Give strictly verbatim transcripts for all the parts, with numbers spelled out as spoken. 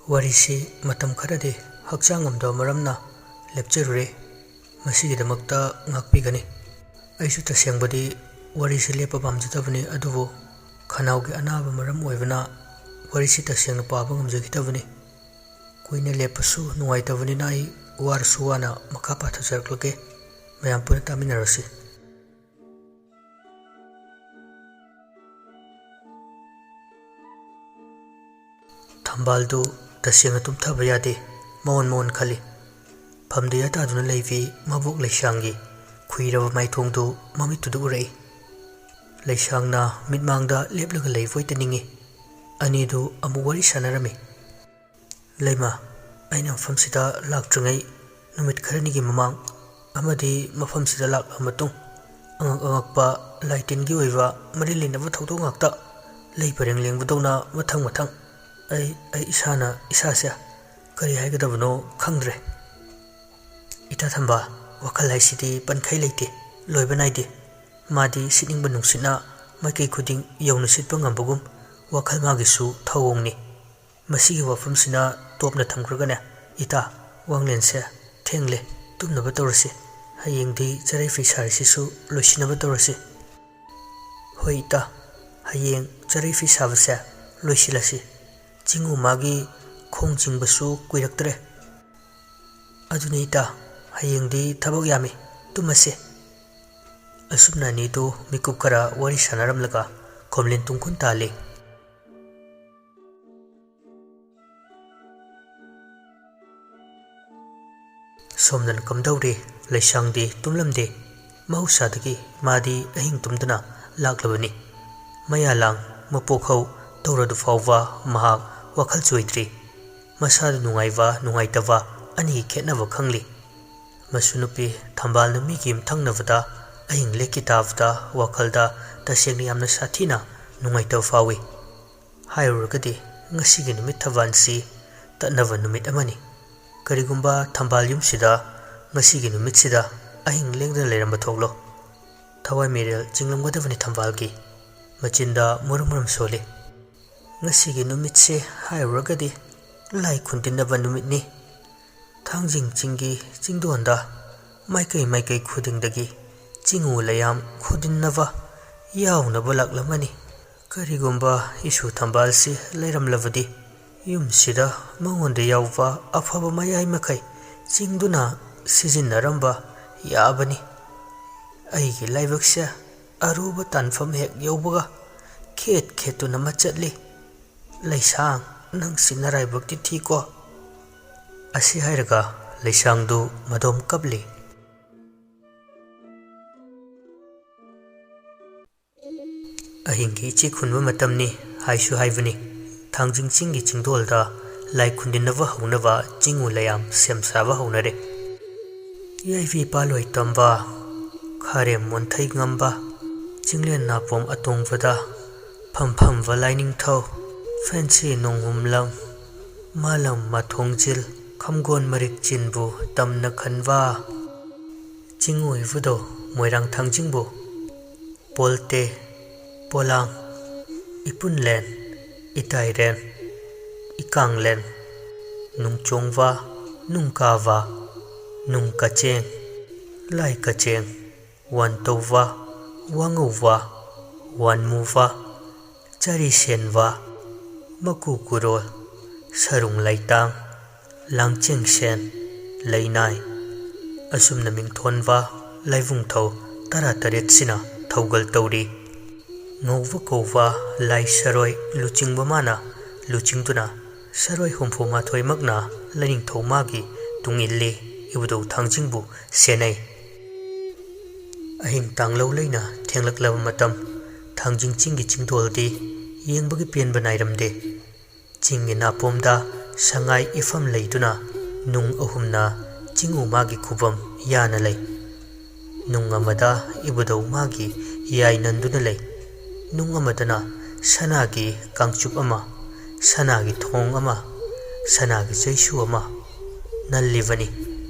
ꯋꯥꯔꯤꯁꯤ ꯃꯇꯝ ꯈꯔꯗꯤ ꯍꯛꯆꯥꯡ ꯉꯝꯗꯕ ꯃꯔꯝꯅ ꯂꯦꯞꯆꯔꯨꯔꯦ꯫ ꯃꯁꯤꯒꯤꯗꯃꯛꯇ ꯉꯥꯛꯄꯤꯒꯅꯤ꯫ ꯑꯩꯁꯨ ꯇꯁꯦꯡꯕꯗꯤ ꯋꯥꯔꯤꯁꯤ ꯂꯦꯞꯄ ꯄꯥꯝꯖꯗꯕꯅꯤ, ꯑꯗꯨꯕꯨ ꯈꯅꯥꯎꯒꯤ ꯑꯅꯥꯕ ꯃꯔꯝ ꯑꯣꯏꯕꯅ ꯋꯥꯔꯤꯁꯤ ꯇꯁꯦꯡꯅ ꯄꯥꯕ ꯉꯝꯖꯈꯤꯗꯕꯅꯤ꯫ ꯀꯨꯏꯅ ꯂꯦꯞꯄꯁꯨ ꯅꯨꯡꯉꯥꯏꯇꯕꯅꯤꯅ ꯑꯩ ꯋꯥꯔꯁꯨ ꯋꯥꯅ ꯃꯈꯥ ꯄꯥꯊꯖꯔꯛꯂꯒꯦ꯫ ꯃꯌꯥꯝ ꯄꯨꯟꯅ ꯇꯥꯃꯤꯟꯅꯔꯁꯤ꯫ ꯊꯝꯕꯥꯜꯗꯨ ꯇꯁꯦꯡꯅ ꯇꯨꯝꯊꯕ ꯌꯥꯗꯦ꯫ ꯃꯑꯣꯟ ꯃꯑꯣꯟ ꯈꯜꯂꯤ꯫ ꯐꯝꯗ ꯌꯥꯇꯥꯗꯨꯅ ꯂꯩꯕꯤ ꯃꯕꯣꯛ ꯂꯩꯁꯥꯡꯒꯤ ꯈꯨꯏꯔꯕ ꯃꯥꯏꯊꯣꯡꯗꯨ ꯃꯃꯤꯠꯇꯨꯗ ꯎꯔꯛꯏ꯫ ꯂꯩꯁꯥꯡꯅ ꯃꯤꯠꯃꯥꯡꯗ ꯂꯦꯞꯂꯒ ꯂꯩꯕ ꯑꯣꯏꯇ ꯅꯤꯡꯏ꯫ ꯑꯅꯤꯗꯨ ꯑꯃꯨꯛ ꯋꯥꯔꯤ ꯁꯥꯟꯅꯔꯝꯃꯤ꯫ "ꯂꯩꯃ, ꯑꯩꯅ ꯃꯐꯝꯁꯤꯗ ꯂꯥꯛꯇ꯭ꯔꯤꯉꯩ ꯅꯨꯃꯤꯠ ꯈꯔꯅꯤꯒꯤ ꯃꯃꯥꯡ ꯑꯃꯗꯤ ꯃꯐꯝꯁꯤꯗ ꯂꯥꯛꯂꯕ ꯃꯇꯨꯡ ꯑꯉꯛ ꯑꯉꯛꯄ ꯂꯥꯏꯇꯤꯟꯒꯤ ꯑꯣꯏꯕ ꯃꯔꯤ ꯂꯩꯅꯕ ꯊꯧꯗꯣꯛ ꯉꯥꯛꯇ ꯂꯩ ꯄꯔꯦꯡ ꯂꯦꯡꯕꯗꯧꯅ ꯃꯊꯪ ꯃꯊꯪ꯫ ꯑꯩ, ꯑꯩ ꯏꯁꯥꯅ ꯏꯁꯥꯁꯦ ꯀꯔꯤ ꯍꯥꯏꯒꯗꯕꯅꯣ ꯈꯪꯗ꯭ꯔꯦ꯫ ꯏꯇꯥ ꯊꯝꯕꯥꯜ, ꯋꯥꯈꯜ ꯍꯥꯏꯁꯤꯗꯤ ꯄꯟꯈꯩ ꯂꯩꯇꯦ, ꯂꯣꯏꯕ ꯅꯥꯏꯗꯦ꯫ ꯃꯥꯗꯤ ꯁꯤꯠꯅꯤꯡꯕ ꯅꯨꯡꯁꯤꯠꯅ ꯃꯥꯏꯀꯩ ꯈꯨꯗꯤꯡ ꯌꯧꯅ ꯁꯤꯠꯄ ꯉꯝꯕꯒꯨꯝ ꯋꯥꯈꯜ ꯃꯥꯒꯤꯁꯨ ꯊꯧꯑꯣꯡꯅꯤ꯫ ꯃꯁꯤꯒꯤ ꯋꯥꯐꯝꯁꯤꯅ ꯇꯣꯞꯅ ꯊꯝꯈ꯭ꯔꯒꯅꯦ, ꯏꯇꯥ, ꯋꯥꯡꯂꯦꯟꯁꯦ ꯊꯦꯡꯂꯦ, ꯇꯨꯝꯅꯕ ꯇꯧꯔꯁꯤ꯫ ꯍꯌꯦꯡꯗꯤ ꯆꯔꯩ ꯐꯤ ꯁꯥꯔꯤꯁꯤꯁꯨ ꯂꯣꯏꯁꯤꯟꯅꯕ ꯇꯧꯔꯁꯤ꯫" "ꯍꯣꯏ ꯏꯇꯥ, ꯍꯌꯦꯡ ꯆꯔꯩ ꯐꯤ ꯁꯥꯕꯁꯦ ꯂꯣꯏꯁꯤꯜꯂꯁꯤ꯫ ꯆꯤꯡꯉꯨ ꯃꯥꯒꯤ ꯈꯣꯡ ꯆꯤꯡꯕꯁꯨ ꯀꯨꯏꯔꯛꯇ꯭ꯔꯦ꯫" "ꯑꯗꯨꯅꯤ ꯏꯇꯥ, ꯍꯌꯦꯡꯗꯤ ꯊꯕꯛ ꯌꯥꯝꯃꯤ, ꯇꯨꯝꯃꯁꯦ꯫" ꯑꯁꯨꯝꯅ ꯑꯅꯤꯗꯨ ꯃꯤꯀꯨꯞ ꯈꯔ ꯋꯥꯔꯤ ꯁꯥꯟꯅꯔꯝꯂꯒ ꯈꯣꯝꯂꯦꯟ ꯇꯨꯡꯈꯨꯟ ꯇꯥꯜꯂꯤ꯫ ꯁꯣꯝꯗꯅ ꯀꯝꯗꯧꯔꯤ? ꯂꯩꯁꯥꯡꯗꯤ ꯇꯨꯝꯂꯝꯗꯦ꯫ ꯃꯍꯧꯁꯥꯗꯒꯤ ꯃꯥꯗꯤ ꯑꯍꯤꯡ ꯇꯨꯝꯗꯅ ꯂꯥꯛꯂꯕꯅꯤ꯫ ꯃꯌꯥ ꯂꯥꯡ, ꯃꯄꯣꯛ ꯍꯧ ꯇꯧꯔꯗꯨ ꯐꯥꯎꯕ ꯃꯍꯥꯛ ꯋꯥꯈꯜ ꯆꯣꯏꯗ꯭ꯔꯤ꯫ ꯃꯁꯥꯗ ꯅꯨꯡꯉꯥꯏꯕ ꯅꯨꯡꯉꯥꯏꯇꯕ ꯑꯅꯤꯒꯤ ꯈꯦꯠꯅꯕ ꯈꯪꯂꯤ꯫ ꯃꯁꯨ ꯅꯨꯄꯤ ꯊꯝꯕꯥꯜꯅ ꯃꯤꯒꯤ ꯌꯨꯝ ꯊꯪꯅꯕꯗ ꯑꯍꯤꯡ ꯂꯦꯛꯈꯤ ꯇꯥꯕꯗ ꯋꯥꯈꯜꯗ ꯇꯁꯦꯡꯅ ꯌꯥꯝꯅ ꯁꯥꯊꯤꯅ ꯅꯨꯡꯉꯥꯏꯇꯕ ꯐꯥꯎꯏ꯫ ꯍꯥꯏꯔꯨꯔꯒꯗꯤ ꯉꯁꯤꯒꯤ ꯅꯨꯃꯤꯠ ꯊꯧꯕꯥꯜꯁꯤ ꯇꯠꯅꯕ ꯅꯨꯃꯤꯠ ꯑꯃꯅꯤ꯫ ꯀꯔꯤꯒꯨꯝꯕ ꯊꯝꯕꯥꯜ ꯌꯨꯝꯁꯤꯗ ꯉꯁꯤꯒꯤ ꯅꯨꯃꯤꯠꯁꯤꯗ ꯑꯍꯤꯡ ꯂꯦꯡꯗꯅ ꯂꯩꯔꯝꯕ ꯊꯣꯛꯂꯣ, ꯊꯋꯥꯏ ꯃꯤꯔꯦꯜ ꯆꯤꯡꯂꯝꯒꯗꯕꯅꯤ ꯊꯝꯕꯥꯜꯒꯤ꯫ ꯃꯆꯤꯟꯗ ꯃꯨꯔꯨꯝ ꯃꯨꯔꯨꯝ ꯁꯣꯜꯂꯤ꯫ "ꯉꯁꯤꯒꯤ ꯅꯨꯃꯤꯠꯁꯦ ꯍꯥꯏꯔꯨꯔꯒꯗꯤ ꯂꯥꯏ ꯈꯨꯟꯗꯤꯟꯅꯕ ꯅꯨꯃꯤꯠꯅꯤ꯫ ꯊꯥꯡꯖꯤꯡ ꯆꯤꯡꯒꯤ ꯆꯤꯡꯗꯣꯟꯗ ꯃꯥꯏꯀꯩ ꯃꯥꯏꯀꯩ ꯈꯨꯗꯤꯡꯗꯒꯤ ꯆꯤꯡꯎ ꯂꯩꯌꯥꯝ ꯈꯨꯗꯤꯟꯅꯕ ꯌꯥꯎꯅꯕ ꯂꯥꯛꯂꯝꯃꯅꯤ꯫ ꯀꯔꯤꯒꯨꯝꯕ ꯏꯁꯨ ꯊꯝꯕꯥꯜꯁꯤ ꯂꯩꯔꯝꯂꯕꯗꯤ ꯌꯨꯝꯁꯤꯗ ꯃꯉꯣꯟꯗ ꯌꯥꯎꯕ ꯑꯐꯕ ꯃꯌꯥꯏ ꯃꯈꯩ ꯆꯤꯡꯗꯨꯅ ꯁꯤꯖꯤꯟꯅꯔꯝꯕ ꯌꯥꯕꯅꯤ꯫ ꯑꯩꯒꯤ ꯂꯥꯏꯕꯛꯁꯦ ꯑꯔꯨꯕ ꯇꯥꯟꯐꯝ ꯍꯦꯛ ꯌꯧꯕꯒ ꯈꯦꯠ ꯈꯦꯠꯇꯨꯅ ꯃꯆꯠꯂꯤ꯫ ꯂꯩꯁꯥꯡ, ꯅꯪꯁꯤ ꯅꯔꯥꯏꯕꯛꯇꯤ ꯊꯤꯀꯣ꯫ ꯑꯁꯤ ꯍꯥꯏꯔꯒ ꯂꯩꯁꯥꯡꯗꯨ ꯃꯗꯣꯝ ꯀꯞꯂꯤ꯫ ꯑꯍꯤꯡꯒꯤ ꯏꯆꯦꯛ ꯍꯨꯟꯕ ꯃꯇꯝꯅꯤ ꯍꯥꯏꯁꯨ ꯍꯥꯏꯕꯅꯤ꯫ ꯊꯥꯡꯖꯤꯡ ꯆꯤꯡꯒꯤ ꯆꯤꯡꯗꯣꯜꯗ ꯂꯥꯏ ꯈꯨꯟꯗꯤꯟꯅꯕ ꯍꯧꯅꯕ ꯆꯤꯡꯎ ꯂꯩꯌꯥꯝ ꯁꯦꯝ ꯁꯥꯕ ꯍꯧꯅꯔꯦ꯫ ꯌꯥꯏꯕꯤ ꯄꯥꯜꯂꯣꯏ ꯇꯝꯕ, ꯈꯥꯔꯦꯝ ꯃꯣꯟꯊꯩ ꯉꯝꯕ, ꯆꯤꯡꯂꯦꯟ ꯅꯥꯄꯣꯝ ꯑꯇꯣꯡꯕꯗ ꯐꯝꯐꯝꯕ ꯂꯥꯏꯅꯤꯡꯊꯧ, ꯐꯦꯟꯁꯤ ꯅꯣꯡꯍꯨꯝꯂꯝ, ꯃꯥꯂꯪ ꯃꯊꯣꯡꯖꯤꯜ, ꯈꯝꯒꯣꯟ ꯃꯔꯤꯛ ꯆꯤꯟꯕꯨ ꯇꯝꯅ ꯈꯟꯕ꯫ ꯆꯤꯡ ꯑꯣꯏꯕꯗꯣ ꯃꯣꯏꯔꯥꯡ ꯊꯥꯡꯖꯤꯡꯕꯨ ꯄꯣꯜꯇꯦ, ꯄꯣꯂꯥꯡ, ꯏꯄꯨꯟꯂꯦꯟ, ꯏꯇꯥꯏꯔꯦꯟ, ꯏꯀꯥꯡꯂꯦꯟ, ꯅꯨꯡꯆꯣꯡꯕ, ꯅꯨꯡꯀꯥꯕ, ꯅꯨꯡꯀꯆꯦꯡ, ꯂꯥꯏꯀꯆꯦꯡ, ꯋꯥꯟꯇꯧꯕ, ꯋꯥꯉꯧꯕ, ꯋꯥꯟꯃꯨꯕ, ꯆꯔꯤ ꯁꯦꯟꯕ, ꯃꯀꯨ ꯀꯨꯔꯣꯜ, ꯁꯔꯨꯡ ꯂꯩꯇꯥꯡ, ꯂꯥꯡꯆꯦꯡꯁꯦꯟ, ꯂꯩꯅꯥꯏ, ꯑꯁꯨꯝꯅ ꯃꯤꯡꯊꯣꯟꯕ ꯂꯥꯏꯕꯨꯡꯊꯧ ꯇꯔꯥꯇꯔꯦꯠꯁꯤꯅ ꯊꯧꯒꯜ ꯇꯧꯔꯤ꯫ ꯉꯧꯕ ꯀꯧꯕ ꯂꯥꯏ ꯁꯔꯣꯏ ꯂꯨꯆꯤꯡꯕ ꯃꯥꯅ ꯂꯨꯆꯤꯡꯗꯨꯅ ꯁꯔꯣꯏ ꯍꯨꯝꯐꯨ ꯃꯥꯊꯣꯏꯃꯛꯅ ꯂꯥꯏꯅꯤꯡꯊꯧ ꯃꯥꯒꯤ ꯇꯨꯡ ꯏꯜꯂꯤ꯫ ꯏꯕꯨꯙꯧ ꯊꯥꯡꯖꯤꯡꯕꯨ ꯁꯦꯟꯅꯩ꯫ ꯑꯍꯤꯡ ꯇꯥꯡꯂꯧ ꯂꯩꯅ ꯊꯦꯡꯂꯛꯂꯕ ꯃꯇꯝ, ꯊꯥꯡꯖꯤꯡ ꯆꯤꯡꯒꯤ ꯆꯤꯡꯗꯣꯜꯗꯤ ꯌꯦꯡꯕꯒꯤ ꯄꯦꯟꯕ ꯅꯥꯏꯔꯝꯗꯦ꯫ ꯆꯤꯡꯒꯤ ꯅꯥꯄꯣꯝꯗ ꯁꯉꯥꯏ ꯏꯐꯝ ꯂꯩꯗꯨꯅ ꯅꯨꯡ ꯑꯍꯨꯝꯅ ꯆꯤꯡꯎ ꯃꯥꯒꯤ ꯈꯨꯕꯝ ꯌꯥꯅ ꯂꯩ꯫ ꯅꯨꯡ ꯑꯃꯗ ꯏꯕꯨꯙꯧ ꯃꯥꯒꯤ ꯌꯥꯏ ꯅꯟꯗꯨꯅ ꯂꯩ꯫ ꯅꯨꯡ ꯑꯃꯗꯅ ꯁꯅꯥꯒꯤ ꯀꯥꯡꯆꯨꯞ ꯑꯃ, ꯁꯅꯥꯒꯤ ꯊꯣꯡ ꯑꯃ, ꯁꯅꯥꯒꯤ ꯆꯩꯁꯨ ꯑꯃ ꯅꯜꯂꯤꯕꯅꯤ꯫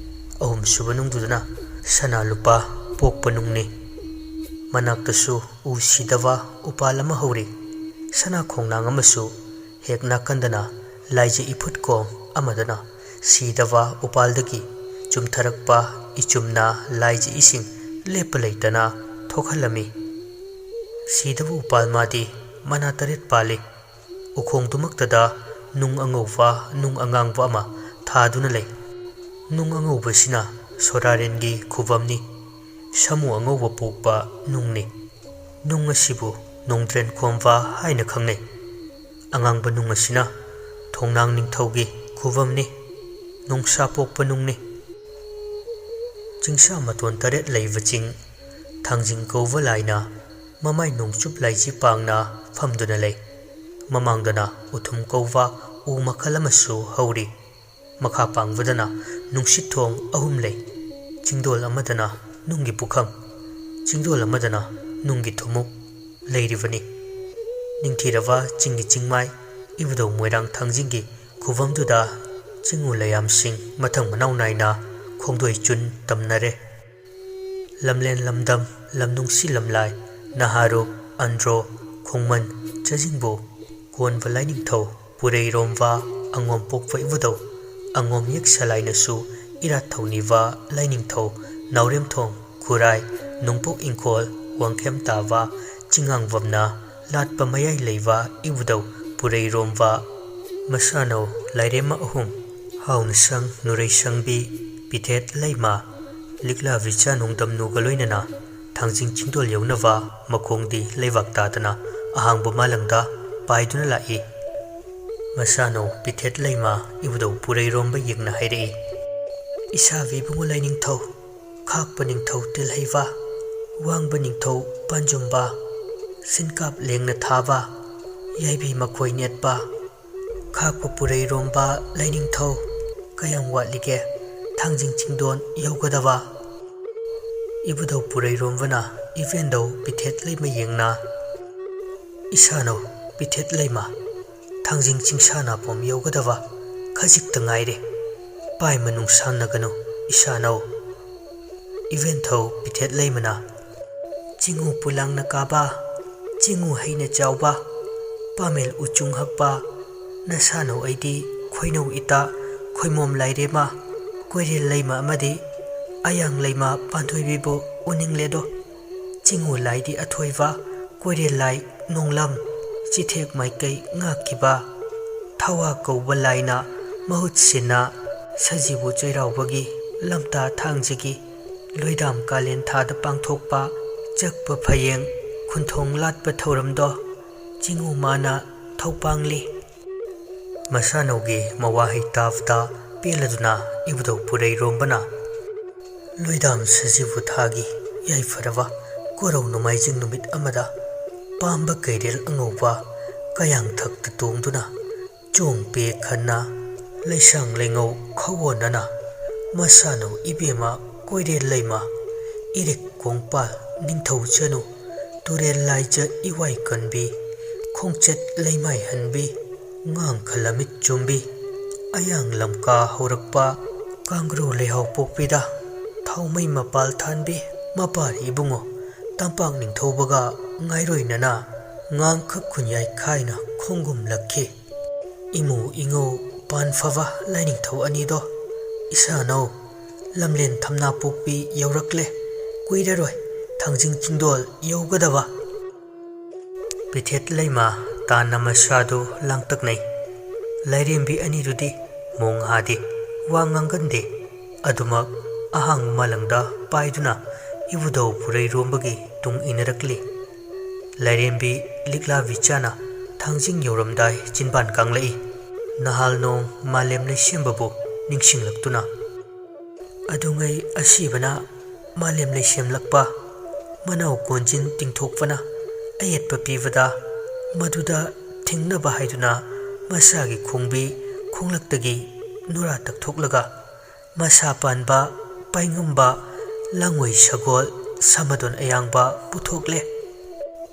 ꯑꯍꯨꯝꯁꯨꯕ ꯅꯨꯡꯗꯨꯗꯅ ꯁꯅꯥ ꯂꯨꯄꯥ ꯄꯣꯛꯄ ꯅꯨꯡꯅꯤ꯫ ꯃꯅꯥꯛꯇꯁꯨ ꯎ ꯁꯤꯗꯕ ꯎꯄꯥꯜ ꯑꯃ ꯍꯧꯔꯤ꯫ ꯁꯅꯥ ꯈꯣꯡꯅꯥꯡ ꯑꯃꯁꯨ ꯍꯦꯛ ꯅꯥꯀꯟꯗꯅ ꯂꯥꯏꯖ ꯏꯐꯨꯠ ꯀꯣꯝ ꯑꯃꯗꯅ ꯁꯤꯗꯕ ꯎꯄꯥꯜꯗꯒꯤ ꯆꯨꯝꯊꯔꯛꯄ ꯏꯆꯨꯝꯅ ꯂꯥꯏꯖ ꯏꯁꯤꯡ ꯂꯦꯞꯄ ꯂꯩꯇꯅ ꯊꯣꯛꯍꯜꯂꯝꯃꯤ꯫ ꯁꯤꯗꯕ ꯎꯄꯥꯜ ꯃꯥꯗꯤ ꯃꯅꯥ ꯇꯔꯦꯠ ꯄꯥꯜꯂꯤ꯫ ꯎꯈꯣꯡꯗꯨꯃꯛꯇꯗ ꯅꯨꯡ ꯑꯉꯧꯕ, ꯅꯨꯡ ꯑꯉꯥꯡꯕ ꯑꯃ ꯊꯥꯗꯨꯅ ꯂꯩ꯫ ꯅꯨꯡ ꯑꯉꯧꯕꯁꯤꯅ ꯁꯣꯔꯥꯔꯦꯟꯒꯤ ꯈꯨꯕꯝꯅꯤ꯫ ꯁꯥꯃꯨ ꯑꯉꯧꯕ ꯄꯣꯛꯄ ꯅꯨꯡꯅꯤ꯫ ꯅꯨꯡ ꯑꯁꯤꯕꯨ ꯅꯣꯡꯗ꯭ꯔꯦꯟ ꯈꯣꯝꯕ ꯍꯥꯏꯅ ꯈꯪꯅꯩ꯫ ꯑꯉꯥꯡꯕ ꯅꯨꯡ ꯑꯁꯤꯅ ꯊꯣꯡꯅꯥꯡ ꯅꯤꯡꯊꯧꯒꯤ ꯈꯨꯕꯝꯅꯤ꯫ ꯅꯣꯡꯁꯥ ꯄꯣꯛꯄ ꯅꯨꯡꯅꯤ꯫ ꯆꯤꯡꯁꯥ ꯃꯇꯣꯟ ꯇꯔꯦꯠ ꯂꯩꯕ ꯆꯤꯡ, ꯊꯥꯡꯖꯤꯡ ꯀꯧꯕ ꯂꯥꯏꯅ ꯃꯃꯥꯏ ꯅꯣꯡꯆꯨꯞ ꯂꯥꯏꯖꯤ ꯄꯥꯡꯅ ꯐꯝꯗꯨꯅ ꯂꯩ꯫ ꯃꯃꯥꯡꯗꯅ ꯎꯊꯨꯝ ꯀꯧꯕ ꯎ ꯃꯈꯜ ꯑꯃꯁꯨ ꯍꯧꯔꯤ꯫ ꯃꯈꯥ ꯄꯥꯡꯕꯗꯅ ꯅꯨꯡꯁꯤꯠ ꯊꯣꯡ ꯑꯍꯨꯝ ꯂꯩ꯫ ꯆꯤꯡꯗꯣꯜ ꯑꯃꯗꯅ ꯅꯨꯡꯒꯤ ꯄꯨꯈꯝ, ꯆꯤꯡꯗꯣꯜ ꯑꯃꯗꯅ ꯅꯨꯡꯒꯤ ꯊꯨꯝꯃꯨꯛ ꯂꯩꯔꯤꯕꯅꯤ꯫ ꯅꯤꯡꯊꯤꯔꯕ ꯆꯤꯡꯒꯤ ꯆꯤꯡꯃꯥꯏ ꯏꯕꯨꯙꯧ ꯃꯣꯏꯔꯥꯡ ꯊꯥꯡꯖꯤꯡꯒꯤ ꯈꯨꯕꯝꯗꯨꯗ ꯆꯤꯡꯉꯨ ꯂꯩꯌꯥꯝꯁꯤꯡ ꯃꯊꯪ ꯃꯅꯥꯎ ꯅꯥꯏꯅ ꯈꯣꯡꯗꯣꯏ ꯆꯨꯟ ꯇꯝꯅꯔꯦ꯫ ꯂꯝꯂꯦꯟ ꯂꯝꯗꯝ, ꯂꯝꯅꯨꯡꯁꯤ ꯂꯝꯂꯥꯏ, ꯅꯍꯥꯔꯨꯞ, ꯑꯟꯗ꯭ꯔꯣ, ꯈꯣꯡꯃꯟ, ꯆꯖꯤꯡꯕꯨ, ꯀꯣꯟꯕ ꯂꯥꯏꯅꯤꯡꯊꯧ, ꯄꯨꯔꯩꯔꯣꯝꯕ, ꯑꯉꯣꯝ ꯄꯣꯛꯄ ꯏꯕꯨꯙꯧ, ꯑꯉꯣꯝ ꯌꯦꯛ ꯁꯂꯥꯏꯅꯁꯨ ꯏꯔꯥꯠ ꯊꯧꯅꯤꯕ ꯂꯥꯏꯅꯤꯡꯊꯧ, ꯅꯥꯎꯔꯦꯝꯊꯣꯡ, ꯈꯨꯔꯥꯏ, ꯅꯣꯡꯄꯣꯛ ꯏꯪꯈꯣꯜ, ꯋꯥꯡꯈꯦꯝ ꯇꯥꯕ, ꯆꯤꯡꯉꯥꯡꯕꯝꯅ ꯂꯥꯠꯄ ꯃꯌꯥꯏ ꯂꯩꯕ ꯏꯕꯨꯙꯧ ꯄꯨꯔꯩꯔꯣꯝꯕ, ꯃꯁꯥꯅꯧ ꯂꯥꯏꯔꯦꯝꯃ ꯑꯍꯨꯝ, ꯍꯥꯎꯅꯁꯪ, ꯅꯨꯔꯩꯁꯪꯕꯤ, ꯄꯤꯊꯦꯠ ꯂꯩꯃ, ꯂꯤꯛꯂꯥ ꯕꯤꯆꯥ ꯅꯣꯡꯗꯝꯅꯨꯒ ꯂꯣꯏꯅꯅ ꯊꯥꯡꯖꯤꯡ ꯆꯤꯡꯗꯣꯜ ꯌꯧꯅꯕ ꯃꯈꯣꯡꯗꯤ ꯂꯩꯕꯥꯛ ꯇꯥꯗꯅ ꯑꯍꯥꯡꯕ ꯃꯥꯂꯪꯗ ꯄꯥꯏꯗꯨꯅ ꯂꯥꯛꯏ꯫ ꯃꯁꯥꯅꯧ ꯄꯤꯊꯦꯠ ꯂꯩꯃ ꯏꯕꯨꯙꯧ ꯄꯨꯔꯩꯔꯣꯝꯕ ꯌꯦꯡꯅ ꯍꯥꯏꯔꯛꯏ, "ꯏꯁꯥꯕꯤ ꯏꯕꯨꯡꯉꯣ ꯂꯥꯏꯅꯤꯡꯊꯧ, ꯈꯥꯛꯄ ꯅꯤꯡꯊꯧ ꯇꯤꯜꯍꯩꯕ, ꯋꯥꯡꯕ ꯅꯤꯡꯊꯧ ꯄꯥꯟꯖꯨꯝꯕ, ꯁꯤꯟꯀꯥꯞ ꯂꯦꯡꯅ ꯊꯥꯕ, ꯌꯥꯏꯕꯤ ꯃꯈꯣꯏ ꯅꯦꯠꯄ, ꯈꯥꯛꯄ ꯄꯨꯔꯩꯔꯣꯝꯕ ꯂꯥꯏꯅꯤꯡꯊꯧ, ꯀꯌꯥꯝ ꯋꯥꯠꯂꯤꯒꯦ ꯊꯥꯡꯖꯤꯡ ꯆꯤꯡꯗꯣꯟ ꯌꯧꯒꯗꯕ?" ꯏꯕꯨꯙꯧ ꯄꯨꯔꯩꯔꯣꯝꯕꯅ ꯏꯕꯦꯟꯗꯧ ꯄꯤꯊꯦꯠ ꯂꯩꯃ ꯌꯦꯡꯅ, "ꯏꯁꯥꯅꯧ ꯄꯤꯊꯦꯠ ꯂꯩꯃ, ꯊꯥꯡꯖꯤꯡ ꯆꯤꯡꯁꯥ ꯅꯥꯄꯣꯝ ꯌꯧꯒꯗꯕ ꯈꯖꯤꯛꯇ ꯉꯥꯏꯔꯦ꯫ ꯄꯥꯏ ꯃꯅꯨꯡ ꯁꯥꯟꯅꯒꯅꯨ ꯏꯁꯥꯅꯧ꯫" ꯏꯕꯦꯟꯊꯧ ꯄꯤꯊꯦꯠ ꯂꯩꯃꯅ, "ꯆꯤꯡꯉꯨ ꯄꯨꯂꯥꯡꯅ ꯀꯥꯕ, ꯆꯤꯡꯉꯨ ꯍꯩꯅ ꯆꯥꯎꯕ, ꯄꯥꯃꯦꯜ ꯎꯆꯨꯡ ꯍꯛꯄ, ꯅꯁꯥꯅꯧ ꯑꯩꯗꯤ ꯈꯣꯏꯅꯧ ꯏꯇꯥ ꯈꯣꯏꯃꯣꯝ ꯂꯥꯏꯔꯦꯝꯃ ꯀꯣꯏꯔꯦꯜ ꯂꯩꯃ ꯑꯃꯗꯤ ꯑꯌꯥꯡ ꯂꯩꯃ ꯄꯥꯟꯊꯣꯏꯕꯤꯕꯨ ꯎꯅꯤꯡꯂꯦꯗꯣ꯫ ꯆꯤꯡꯉꯨ ꯂꯥꯏꯗꯤ ꯑꯊꯣꯏꯕ ꯀꯣꯏꯔꯦꯜ ꯂꯥꯏ ꯅꯣꯡꯂꯝ ꯆꯤꯊꯦꯛ ꯃꯥꯏꯀꯩ ꯉꯥꯛꯈꯤꯕ ꯊꯋꯥ ꯀꯧꯕ ꯂꯥꯏꯅ ꯃꯍꯨꯠ ꯁꯤꯟꯅ ꯁꯖꯤꯕꯨ ꯆꯩꯔꯥꯎꯕꯒꯤ ꯂꯝꯇꯥ ꯊꯥꯡꯖꯒꯤ ꯂꯣꯏꯗꯥꯝ ꯀꯥꯂꯦꯟ ꯊꯥꯗ ꯄꯥꯡꯊꯣꯛꯄ ꯆꯛꯄ ꯐꯌꯦꯡ ꯈꯨꯟꯊꯣꯡ ꯂꯥꯠꯄ ꯊꯧꯔꯝꯗꯣ ꯆꯤꯡꯉꯨ ꯃꯥꯅ ꯊꯧꯄꯥꯡꯂꯤ꯫ ꯃꯁꯥꯅꯧꯒꯤ ꯃꯋꯥꯍꯩ ꯇꯥꯕꯗ ꯄꯦꯜꯂꯗꯨꯅ ꯏꯕꯨꯙꯧ ꯄꯨꯔꯩꯔꯣꯝꯕꯅ ꯂꯣꯏꯗꯥꯝ ꯁꯖꯤꯕꯨ ꯊꯥꯒꯤ ꯌꯥꯏꯐꯔꯕ ꯀꯣꯔꯧ ꯅꯣꯡꯃꯥꯏꯖꯤꯡ ꯅꯨꯃꯤꯠ ꯑꯃꯗ ꯄꯥꯝꯕ ꯀꯩꯔꯦꯜ ꯑꯉꯧꯕ ꯀꯌꯥꯡꯊꯛꯇ ꯇꯣꯡꯗꯨꯅ ꯆꯣꯡ ꯄꯦ ꯈꯟꯅ ꯂꯩꯁꯥꯡ ꯂꯩꯉꯧ ꯈꯥꯋꯣꯟꯅꯅ ꯃꯁꯥꯅꯧ ꯏꯕꯦꯝꯃ ꯀꯣꯏꯔꯦꯜ ꯂꯩꯃ ꯏꯔꯤꯛ ꯀꯣꯡꯄꯥꯜ ꯅꯤꯡꯊꯧ ꯆꯅꯨ ꯇꯨꯔꯦꯜ ꯂꯥꯏꯖ ꯏꯋꯥꯏ ꯀꯟꯕꯤ ꯈꯣꯡꯆꯠ ꯂꯩꯃꯥꯏ ꯍꯟꯕꯤ ꯉꯥꯡꯈ ꯂꯝꯃꯤꯠ ꯆꯨꯝꯕꯤ ꯑꯌꯥꯡ ꯂꯝꯀꯥ ꯍꯧꯔꯛꯄ ꯀꯥꯡꯒ꯭ꯔꯨ ꯂꯩꯍꯥꯎ ꯄꯣꯛꯄꯤꯗ ꯊꯥꯎꯃꯩ ꯃꯄꯥꯜ ꯊꯥꯟꯕꯤ ꯃꯄꯥꯔꯤ ꯏꯕꯨꯡꯉꯣ ꯇꯝꯄꯥꯛ ꯅꯤꯡꯊꯧꯕꯒ ꯉꯥꯏꯔꯣꯏꯅꯅ ꯉꯥꯡꯈ ꯈꯨꯟꯌꯥꯏ ꯈꯥꯏꯅ ꯈꯣꯡꯒꯨꯝꯂꯛꯈꯤ꯫ ꯏꯃꯨ ꯏꯉꯧ ꯄꯥꯟ ꯐꯕ ꯂꯥꯏꯅꯤꯡꯊꯧ ꯑꯅꯤꯗꯣ ꯏꯁꯥꯅꯧ ꯂꯝꯂꯦꯟ ꯊꯝꯅꯥ ꯄꯣꯛꯄꯤ ꯌꯧꯔꯛꯂꯦ꯫ ꯀꯨꯏꯔꯔꯣꯏ ꯊꯥꯡꯖꯤꯡ ꯆꯤꯡꯗꯣꯜ ꯌꯧꯒꯗꯕ꯫ ꯄꯤꯊꯦꯠ ꯂꯩꯃ ꯇꯥꯟꯅ ꯃꯁꯥꯗꯨ ꯂꯥꯡꯇꯛꯅꯩ꯫ ꯂꯥꯏꯔꯦꯝꯕꯤ ꯑꯅꯤꯗꯨꯗꯤ ꯃꯣꯡ ꯍꯥꯗꯦ, ꯋꯥ ꯉꯥꯡꯒꯟꯗꯦ꯫ ꯑꯗꯨꯃꯛ ꯑꯍꯥꯡꯕ ꯃꯥꯂꯪꯗ ꯄꯥꯏꯗꯨꯅ ꯏꯕꯨꯙꯧ ꯄꯨꯔꯩꯔꯣꯝꯕꯒꯤ ꯇꯨꯡ ꯏꯟꯅꯔꯛꯂꯤ꯫ ꯂꯥꯏꯔꯦꯝꯕꯤ ꯂꯤꯛꯂꯥ ꯕꯤꯆꯥꯅ ꯊꯥꯡꯖꯤꯡ ꯌꯧꯔꯝꯗꯥꯏ ꯆꯤꯟꯕꯥꯟ ꯀꯥꯡꯂꯛꯏ꯫ ꯅꯍꯥꯜ ꯅꯣꯡ ꯃꯥꯂꯦꯝ ꯂꯩꯁꯦꯝꯕꯕꯨ ꯅꯤꯡꯁꯤꯡꯂꯛꯇꯨꯅ꯫ ꯑꯗꯨꯉꯩ ꯑꯁꯤꯕꯅ ꯃꯥꯂꯦꯝ ꯂꯩꯁꯦꯝꯂꯛꯄ ꯃꯅꯥꯎ ꯀꯣꯟꯖꯤꯟ ꯇꯤꯡꯊꯣꯛꯄꯅ ꯑꯌꯦꯠꯄ ꯄꯤꯕꯗ ꯃꯗꯨꯗ ꯊꯤꯡꯅꯕ ꯍꯥꯏꯗꯨꯅ ꯃꯁꯥꯒꯤ ꯈꯣꯡꯕꯤ ꯈꯣꯡꯂꯛꯇꯒꯤ ꯅꯨꯔꯥ ꯇꯛꯊꯣꯛꯂꯒ ꯃꯁꯥ ꯄꯥꯟꯕ ꯄꯥꯏꯉꯝꯕ ꯂꯥꯡꯉꯣꯏ ꯁꯒꯣꯜ ꯁꯃꯗꯣꯟ ꯑꯌꯥꯡꯕ ꯄꯨꯊꯣꯛꯂꯦ꯫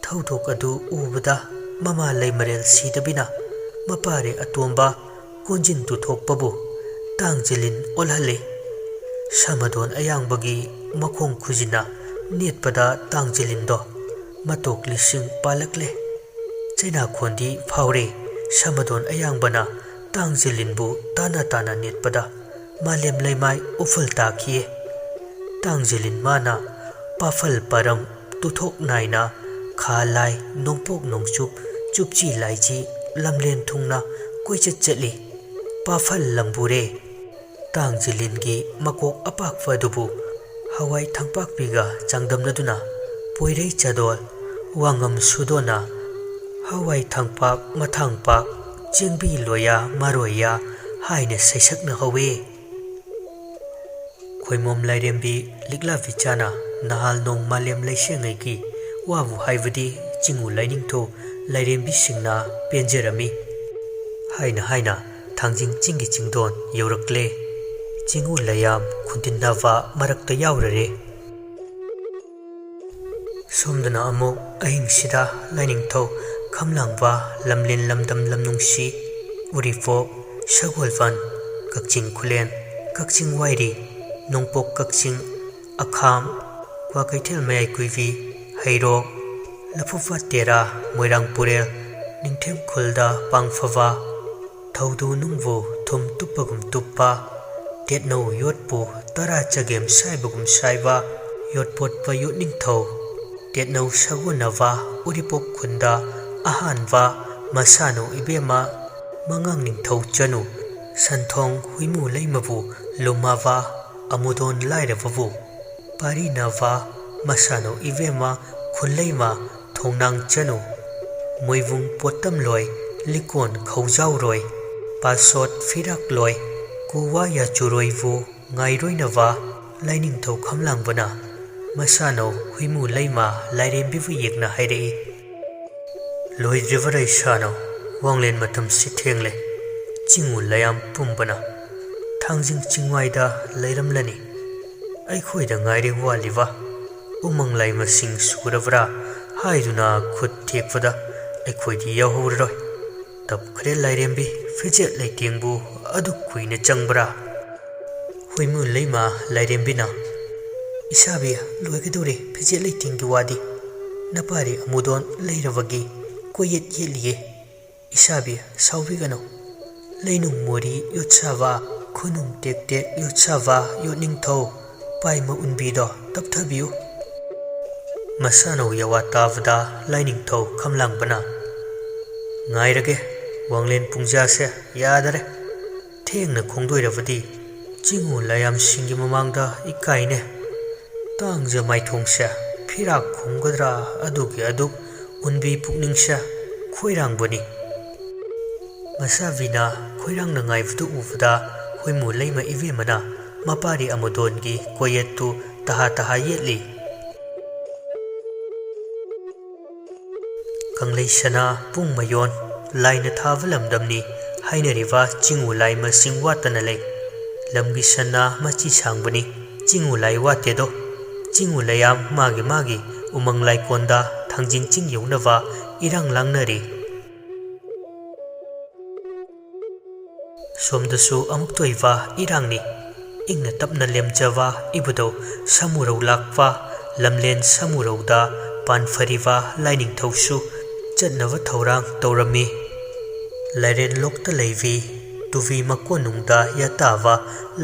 ꯊꯧꯗꯣꯛ ꯑꯗꯨ ꯎꯕꯗ ꯃꯃꯥ ꯂꯩꯃꯔꯦꯜ ꯁꯤꯗꯕꯤꯅ ꯃꯄꯥꯔꯦ ꯑꯇꯣꯝꯕ ꯀꯣꯟꯖꯤꯟ ꯇꯨꯊꯣꯛꯄꯕꯨ ꯇꯥꯡꯖꯤꯂꯤꯟ ꯑꯣꯜꯍꯜꯂꯤ꯫ ꯁꯃꯗꯣꯟ ꯑꯌꯥꯡꯕꯒꯤ ꯃꯈꯣꯡ ꯈꯨꯖꯤꯟꯅ ꯅꯦꯠꯄꯗ ꯇꯥꯡꯖꯤꯂꯤꯟꯗꯣ ꯃꯇꯣꯛ ꯂꯤꯁꯤꯡ ꯄꯥꯜꯂꯛꯂꯦ꯫ ꯆꯩꯅꯥꯈꯣꯟꯗꯤ ꯐꯥꯎꯔꯦ꯫ ꯁꯃꯗꯣꯟ ꯑꯌꯥꯡꯕꯅ ꯇꯥꯡꯖꯤꯂꯤꯟꯕꯨ ꯇꯥꯅ ꯇꯥꯅ ꯅꯦꯠꯄꯗ ꯃꯥꯂꯦꯝ ꯂꯩꯃꯥꯏ ꯎꯐꯨꯜ ꯇꯥꯈꯤꯌꯦ꯫ ꯇꯥꯡꯖꯤꯂꯤꯟ ꯃꯥꯅ ꯄꯥꯐꯜ ꯄꯥꯔꯝ ꯇꯨꯊꯣꯛ ꯅꯥꯏꯅ ꯈꯥ ꯂꯥꯏ ꯅꯣꯡꯄꯣꯛ ꯅꯣꯡꯆꯨꯞ ꯆꯨꯞꯆꯤ ꯂꯥꯏꯖꯤ ꯂꯝꯂꯦꯟ ꯊꯨꯡꯅ ꯀꯣꯏꯆꯠ ꯆꯠꯂꯤ꯫ ꯄꯥꯐꯜ ꯂꯝꯕꯨꯔꯦ꯫ ꯇꯥꯡꯖꯤꯂꯤꯟꯒꯤ ꯃꯀꯣꯛ ꯑꯄꯥꯛꯄ ꯑꯗꯨꯕꯨ ꯍꯋꯥꯏ ꯊꯪꯄꯥꯛꯄꯤꯒ ꯆꯥꯡꯗꯝꯅꯗꯨꯅ ꯄꯣꯏꯔꯩ ꯆꯥꯗꯣꯜ, ꯋꯥꯉꯝ ꯁꯨꯗꯣꯟꯅ ꯍꯋꯥꯏ ꯊꯪꯄꯥꯛ ꯃꯊꯪꯄꯥꯛ ꯆꯦꯡꯕꯤ ꯂꯣꯌꯥ ꯃꯔꯣꯏꯌꯥ ꯍꯥꯏꯅ ꯁꯩꯁꯛꯅꯍꯧꯋꯤ꯫ ꯈꯣꯏꯃꯣꯝ ꯂꯥꯏꯔꯦꯝꯕꯤ ꯂꯤꯛꯂꯥ ꯕꯤꯆꯥꯅ ꯅꯍꯥꯜ ꯅꯣꯡ ꯃꯥꯂꯦꯝ ꯂꯩꯁꯦꯡꯉꯩꯒꯤ ꯋꯥꯕꯨ ꯍꯥꯏꯕꯗꯤ ꯆꯤꯡꯉꯨ ꯂꯥꯏꯅꯤꯡꯊꯧ ꯂꯥꯏꯔꯦꯝꯕꯤꯁꯤꯡꯅ ꯄꯦꯟꯖꯔꯝꯃꯤ ꯍꯥꯏꯅ ꯍꯥꯏꯅ ꯊꯥꯡꯖꯤꯡ ꯆꯤꯡꯒꯤ ꯆꯤꯡꯗꯣꯟ ꯌꯧꯔꯛꯂꯦ꯫ ꯆꯤꯡꯉꯨ ꯂꯩꯌꯥꯝ ꯈꯨꯟꯗꯤꯟꯅꯕ ꯃꯔꯛꯇ ꯌꯥꯎꯔꯔꯦ꯫ ꯁꯣꯝꯗꯅ ꯑꯃꯨꯛ ꯑꯍꯤꯡꯁꯤꯗ ꯂꯥꯏꯅꯤꯡꯊꯧ ꯈꯝꯂꯥꯡꯕ, ꯂꯝꯂꯦꯟ ꯂꯝꯗꯝ ꯂꯝꯅꯨꯡꯁꯤ, ꯎꯔꯤꯄꯣꯛ, ꯁꯒꯣꯜꯕꯟ, ꯀꯛꯆꯤꯡ ꯈꯨꯂꯦꯟ, ꯀꯛꯆꯤꯡ ꯋꯥꯏꯔꯤ, ꯅꯣꯡꯄꯣꯛ ꯀꯛꯆꯤꯡ, ꯑꯈꯥꯝ, ꯀ꯭ꯋꯥꯀꯩꯊꯦꯜ ꯃꯌꯥꯏ ꯀꯨꯏꯕꯤ, ꯍꯩꯔꯣꯛ, ꯂꯐꯨꯄꯥꯠ ꯇꯦꯔꯥ, ꯃꯣꯏꯔꯥꯡ ꯄꯨꯔꯦꯜ, ꯅꯤꯡꯊꯦꯝ ꯈꯨꯜꯗ ꯄꯥꯡꯐꯕ, ꯊꯧꯗꯨ ꯅꯨꯡꯕꯨ ꯊꯨꯝ ꯇꯨꯞꯄꯒꯨꯝ ꯇꯨꯞꯄ, ꯇꯦꯠꯅꯧ ꯌꯣꯠꯄꯨ ꯇꯔꯥ ꯆꯒꯦꯝ ꯁꯥꯏꯕꯒꯨꯝ ꯁꯥꯏꯕ, ꯌꯣꯠꯄꯣꯠꯄ ꯌꯣꯠꯅꯤꯡꯊꯧ, ꯇꯦꯠꯅꯧ ꯁꯒꯣꯟꯅꯕ ꯎꯔꯤꯄꯣꯛ ꯈꯨꯟꯗ ꯑꯍꯥꯟꯕ ꯃꯁꯥꯅꯧ ꯏꯕꯦꯝꯃ ꯃꯉꯥꯡ ꯅꯤꯡꯊꯧ ꯆꯅꯨ, ꯁꯟꯊꯣꯡ ꯍꯨꯏꯃꯨ ꯂꯩꯃꯕꯨ ꯂꯨꯝꯃꯕ ꯑꯃꯨꯗꯣꯟ ꯂꯥꯏꯔꯕꯕꯨ ꯄꯥꯔꯤꯅꯕ ꯃꯁꯥꯅꯧ ꯏꯕꯦꯝꯃ ꯈꯨꯟꯂꯩꯃ ꯊꯣꯡꯅꯥꯡ ꯆꯅꯨ, ꯃꯣꯏꯕꯨꯡ ꯄꯣꯠꯇꯝꯂꯣꯏ, ꯂꯤꯀꯣꯟ ꯈꯧꯖꯥꯎꯔꯣꯏ, ꯄꯥꯁꯣꯠ ꯐꯤꯔꯥꯛꯂꯣꯏ, ꯀꯨꯋꯥ ꯌꯥꯆꯨꯔꯣꯏꯕꯨ ꯉꯥꯏꯔꯣꯏꯅꯕ ꯂꯥꯏꯅꯤꯡꯊꯧ ꯈꯝꯂꯥꯡꯕꯅ ꯃꯁꯥꯅꯧ ꯍꯨꯏꯃꯨ ꯂꯩꯃ ꯂꯥꯏꯔꯦꯝꯕꯤꯕꯨ ꯌꯦꯛꯅ ꯍꯥꯏꯔꯛꯏ꯫ ꯂꯣꯏꯗ꯭ꯔꯤꯕ ꯔꯩꯁꯥꯅꯧ ꯋꯥꯡꯂꯦꯟ ꯃꯇꯝꯁꯤ ꯊꯦꯡꯂꯦ꯫ ꯆꯤꯡꯉꯨ ꯂꯩꯌꯥꯝ ꯄꯨꯝꯕꯅ ꯊꯥꯡꯖꯤꯡ ꯆꯤꯡꯋꯥꯏꯗ ꯂꯩꯔꯝꯂꯅꯤ꯫ ꯑꯩꯈꯣꯏꯗ ꯉꯥꯏꯔꯦ ꯋꯥꯠꯂꯤꯕ꯫ ꯎꯃꯪ ꯂꯥꯏ ꯃꯁꯤꯡ ꯁꯨꯔꯕ꯭ꯔꯥ ꯍꯥꯏꯗꯨꯅ ꯈꯨꯠ ꯊꯦꯛꯄꯗ ꯑꯩꯈꯣꯏꯗꯤ ꯌꯥꯎꯍꯧꯔꯔꯣꯏ꯫ ꯇꯞꯈ꯭ꯔꯦ ꯂꯥꯏꯔꯦꯝꯕꯤ, ꯐꯤꯖꯦꯠ ꯂꯩꯇꯦꯡꯕꯨ ꯑꯗꯨꯛ ꯀꯨꯏꯅ ꯆꯪꯕ꯭ꯔꯥ? ꯍꯨꯏꯃꯨ ꯂꯩꯃ ꯂꯥꯏꯔꯦꯝꯕꯤꯅ, "ꯏꯁꯥꯕꯤ, ꯂꯣꯏꯒꯗꯧꯔꯦ ꯐꯤꯖꯦꯠ ꯂꯩꯇꯦꯡꯒꯤ ꯋꯥꯗꯤ꯫ ꯅꯄꯥꯔꯤ ꯑꯃꯨꯗꯣꯟ ꯂꯩꯔꯕꯒꯤ ꯀꯣꯏꯌꯦꯠ ꯌꯦꯠꯂꯤꯌꯦ꯫ ꯏꯁꯥꯕꯤ, ꯁꯥꯎꯕꯤꯒꯅꯨ꯫ ꯂꯩꯅꯨꯡ ꯃꯣꯔꯤ ꯌꯣꯠꯁꯥꯕ, ꯈꯨꯅꯨꯡ ꯇꯦꯛ ꯇꯦꯛ ꯌꯣꯠꯁꯥꯕ, ꯌꯣꯠꯅꯤꯡꯊꯧ ꯄꯥꯏꯃ ꯎꯟꯕꯤꯗꯣ ꯇꯞꯊꯕꯤꯌꯨ꯫ ꯃꯁꯥꯅꯧ ꯌꯥꯋꯥ ꯇꯥꯕꯗ ꯂꯥꯏꯅꯤꯡꯊꯧ ꯈꯝꯂꯥꯡꯕꯅ, "ꯉꯥꯏꯔꯒꯦ, ꯋꯥꯡꯂꯦꯟ ꯄꯨꯡꯖꯥꯁꯦ ꯌꯥꯗꯔꯦ꯫ ꯊꯦꯡꯅ ꯈꯣꯡꯗꯣꯏꯔꯕꯗꯤ ꯆꯤꯡꯉꯨ ꯂꯥꯏꯌꯥꯝꯁꯤꯡꯒꯤ ꯃꯃꯥꯡꯗ ꯏꯀꯥꯏꯅꯦ꯫ ꯇꯥꯡꯖ ꯃꯥꯏꯊꯣꯡꯁꯦ ꯐꯤꯔꯥꯛ ꯈꯣꯡꯒꯗ꯭ꯔꯥ ꯑꯗꯨꯒꯤ ꯑꯗꯨꯛ ꯎꯟꯕꯤ ꯄꯨꯛꯅꯤꯡꯁꯦ ꯈꯣꯏꯔꯥꯡꯕꯅꯤ꯫" ꯃꯁꯥꯕꯤꯅ ꯈꯣꯏꯔꯥꯡꯅ ꯉꯥꯏꯕꯗꯨ ꯎꯕꯗ ꯍꯨꯏꯃꯨ ꯂꯩꯃ ꯏꯕꯦꯝꯃꯅ ꯃꯄꯥꯔꯤ ꯑꯃꯨꯗꯣꯟꯒꯤ ꯀꯣꯌꯦꯠꯇꯨ ꯇꯍꯥ ꯇꯍꯥ ꯌꯦꯠꯂꯤ꯫ ꯀꯪꯂꯩ ꯁꯅꯥ ꯄꯨꯡ ꯃꯌꯣꯟ, ꯂꯥꯏꯅ ꯊꯥꯕ ꯂꯝꯗꯝꯅꯤ ꯍꯥꯏꯅꯔꯤꯕ ꯆꯤꯡꯉꯨ ꯂꯥꯏ ꯃꯁꯤꯡ ꯋꯥꯠꯇꯅ ꯂꯩ꯫ ꯂꯝꯒꯤ ꯁꯅꯥ ꯃꯆꯤ ꯁꯥꯡꯕꯅꯤ, ꯆꯤꯡꯉꯨ ꯂꯥꯏ ꯋꯥꯠꯇꯦꯗꯣ꯫ ꯆꯤꯡꯉꯨ ꯂꯩꯌꯥꯝ ꯃꯥꯒꯤ ꯃꯥꯒꯤ ꯎꯃꯪ ꯂꯥꯏꯀꯣꯟꯗ ꯊꯥꯡꯖꯤꯡ ꯆꯤꯡ ꯌꯧꯅꯕ ꯏꯔꯥꯡ ꯂꯥꯡꯅꯔꯤ꯫ ꯁꯣꯝꯗꯁꯨ ꯑꯃꯨꯛ ꯊꯣꯛꯏꯕ ꯏꯔꯥꯡꯅꯤ꯫ ꯏꯪꯅ ꯇꯞꯅ ꯂꯦꯝꯖꯕ ꯏꯕꯨꯙꯧ ꯁꯥꯃꯨꯔꯧ ꯂꯥꯛꯄ, ꯂꯝꯂꯦꯟ ꯁꯥꯃꯨꯔꯧꯗ ꯄꯥꯟꯐꯔꯤꯕ ꯂꯥꯏꯅꯤꯡꯊꯧꯁꯨ ꯆꯠꯅꯕ ꯊꯧꯔꯥꯡ ꯇꯧꯔꯝꯃꯤ꯫ ꯂꯥꯏꯔꯦꯟ ꯂꯣꯛꯇ ꯂꯩꯕꯤ ꯇꯨꯕꯤ ꯃꯀꯣꯟꯅꯨꯡꯗ ꯌꯥꯇꯥꯕ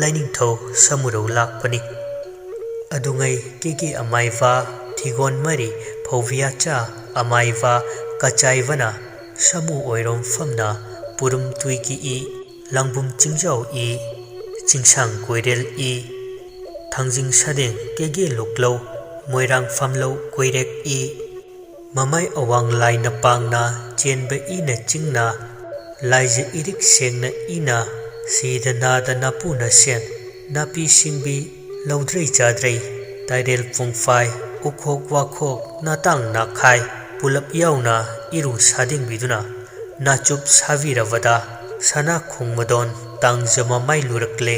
ꯂꯥꯏꯅꯤꯡꯊꯧ ꯁꯥꯃꯨꯔꯧ ꯂꯥꯛꯄꯅꯤ꯫ ꯑꯗꯨꯉꯩ ꯀꯦꯒꯦ ꯑꯃꯥꯏꯕ, ꯊꯤꯒꯣꯟ ꯃꯔꯤ ꯐꯧꯕꯤꯌꯥꯆꯥ ꯑꯃꯥꯏꯕ ꯀꯆꯥꯏꯕꯅ ꯁꯥꯃꯨ ꯑꯣꯏꯔꯣꯝ ꯐꯝꯅ ꯄꯨꯔꯨꯝ ꯇꯨꯏꯒꯤ ꯏ, ꯂꯥꯡꯕꯨꯝ ꯆꯤꯡꯖꯥꯎ ꯏ, ꯆꯤꯡꯁꯥꯡ ꯀꯣꯏꯔꯦꯜ ꯏ, ꯊꯥꯡꯖꯤꯡ ꯁꯥꯗꯦꯡ ꯀꯦꯒꯦ ꯂꯣꯛꯂꯧ, ꯃꯣꯏꯔꯥꯡ ꯐꯝꯂꯧ ꯀꯣꯏꯔꯦꯛ ꯏ, ꯃꯃꯥꯏ ꯑꯋꯥꯡ ꯂꯥꯏꯅ ꯄꯥꯡꯅ ꯆꯦꯟꯕ ꯏꯅ ꯆꯤꯡꯅ, ꯂꯥꯏꯖ ꯏꯔꯤꯛ ꯁꯦꯡꯅ ꯏꯅ, ꯁꯤꯗ ꯅꯥꯗ ꯅꯥꯄꯨꯅ ꯁꯦꯟ, ꯅꯥꯄꯤ ꯁꯤꯡꯕꯤ, ꯂꯧꯗ꯭ꯔꯩ ꯆꯥꯗ꯭ꯔꯩ, ꯇꯥꯏꯔꯦꯜ ꯄꯨꯡꯐꯥꯏ, ꯎꯈꯣꯛ ꯋꯥꯈꯣꯛ, ꯅꯥꯇꯥꯡ ꯅꯥꯈꯥꯏ, ꯄꯨꯂꯞ ꯌꯥꯎꯅ ꯏꯔꯨ ꯁꯥꯗꯤꯡꯕꯤꯗꯨꯅ, ꯅꯥꯆꯨꯞ ꯁꯥꯕꯤꯔꯕꯗ, ꯁꯅꯥ ꯈꯣꯡꯃꯗꯣꯟ ꯇꯥꯡꯖ ꯃꯃꯥꯏ ꯂꯨꯔꯛꯂꯦ꯫